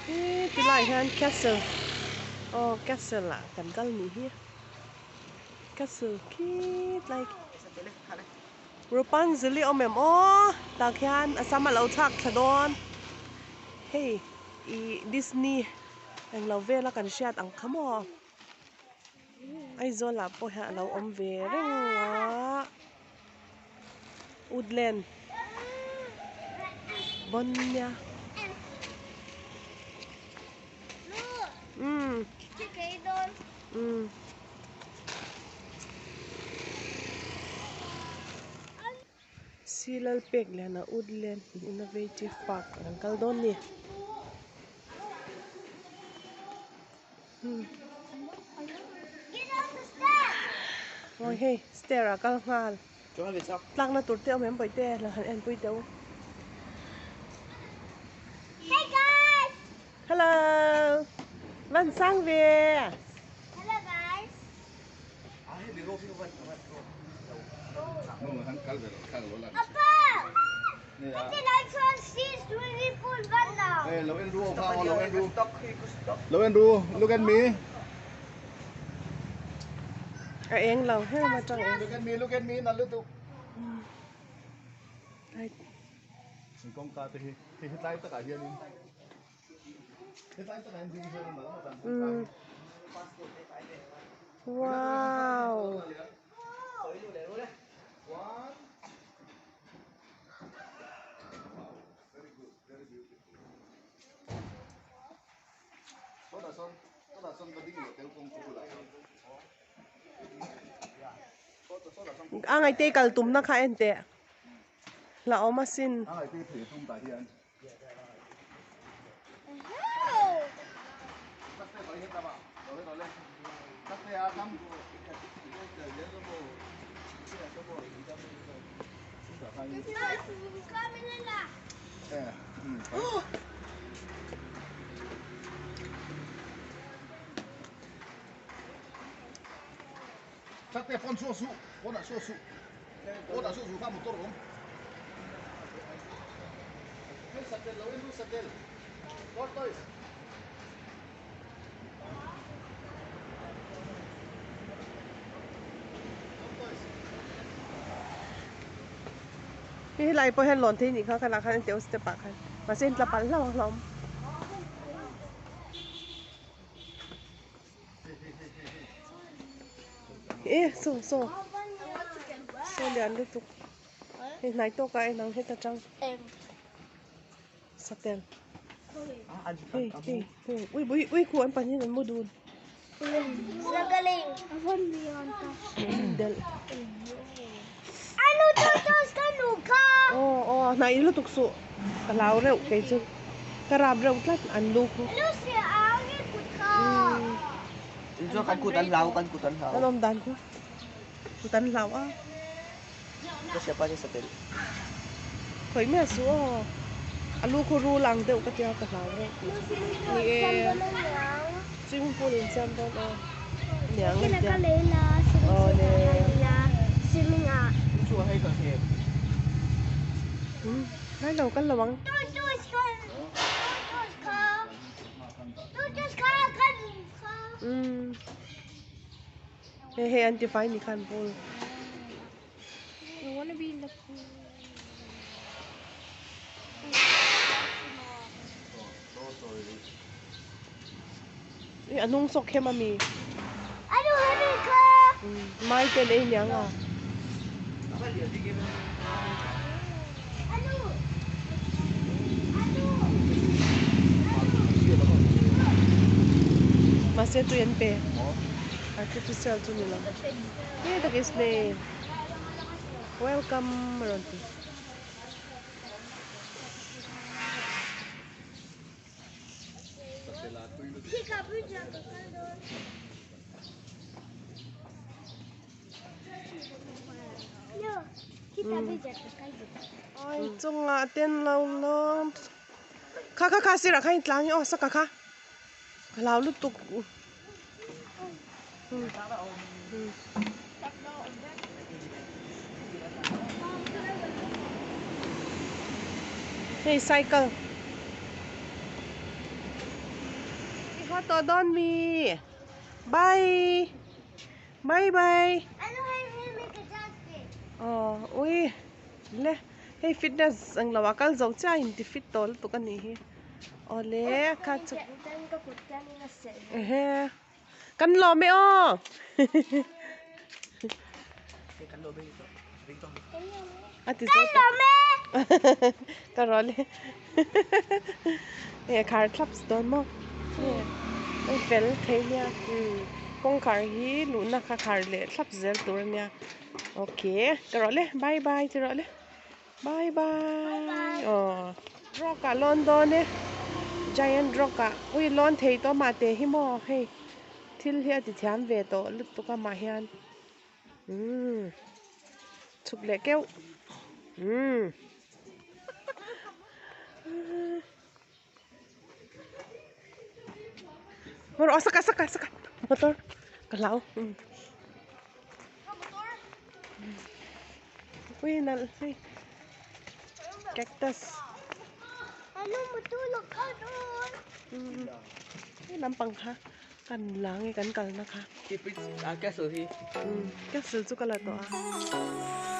He tilaiah hian castle aw castle ah kan kal nih hi castle khitlai khi Rapunzel i awm em aw tah khian a sam a lo thlak thla dawn hei ih Disney englo vela kan hriat ang kha maw. Aizawl ah pawh hian a lo awm ve reng a woodland bawn nia umm umm. Silalpek liana woodland innovative park an kal dawn a ni. Awi hei stair ah kal nghal tlakna tur te awm em bawihte la han enpui teh u hello van sang ve Lo en ru look at me a eng lo her atang eng look at me look at me na lutuk kawngka te hi hei hetlai takah hianin hetlai takah hian ding hian a nalh ngawt ang kawngka hi wow A ngaihte kal tumna kha en teh hlauhawm asin. Hei helai pawh hian lawn thei nih kha khalah khan an teuh step ah khan mahse in tla palh hlauh ang hlawm. E saw saw saw lian lutuk hei hnai tawk ah en ang heta tang satel hei hei hei ui ui ui khu an pahnih in an mu dun delh aw aw hnai lutuk suh ka hlau reuh kei chu. Ka rap reuh tlat an lu khu. An awm dan khu. Kut an hlau a. Khawih miah suh aw. A lu khu rul ang deuh ka tia ka hlau reuh. Ni e. Swimming pool in siam dawn aw. Niang an tia. Aw le. Ngai lo kal lo ang. Umm hei hei an tifai ni khan pool. Ih a hnung sawk khem ami. Mai te leh aniang a. Mahse tui an pe artificial chu ni lo. He tak is nei welcome a rawn ti. Ai chungah ten lo lawm kha kha kha sirah khan i tlang i aw saka kha ka hlau lutuk. Hei cycle. Haw tawh dawn mi? Bye. Bye bye. Aw ui le hei fitness englo ah kal zo chiah in ti fit tawh lutuk a nih hi. Awle kha chu ehe kan lawm e aw. A ti zo tawh. Ka rawl e. E khar thlap dawn maw. E fel thei nia. Kawngkhar hi luhna kha khar leh thlap zel tur a nia. Okay ka rawh le bye bye ti rawh le. Bye bye. Aw rock ah lawn dawn e. Giant rock ah ui lawn thei tawh mah te hi maw hei thil hi a ti thiam ve tawh lutuk a mah hian. Umm chhuk leh keuh umm Rawh saka saka saka motor ka hlau umm ui nalh hei cactus umm hei lampang kha. Kan la nge kan kalna kha. Castle hi. Castle chu ka la tawh a.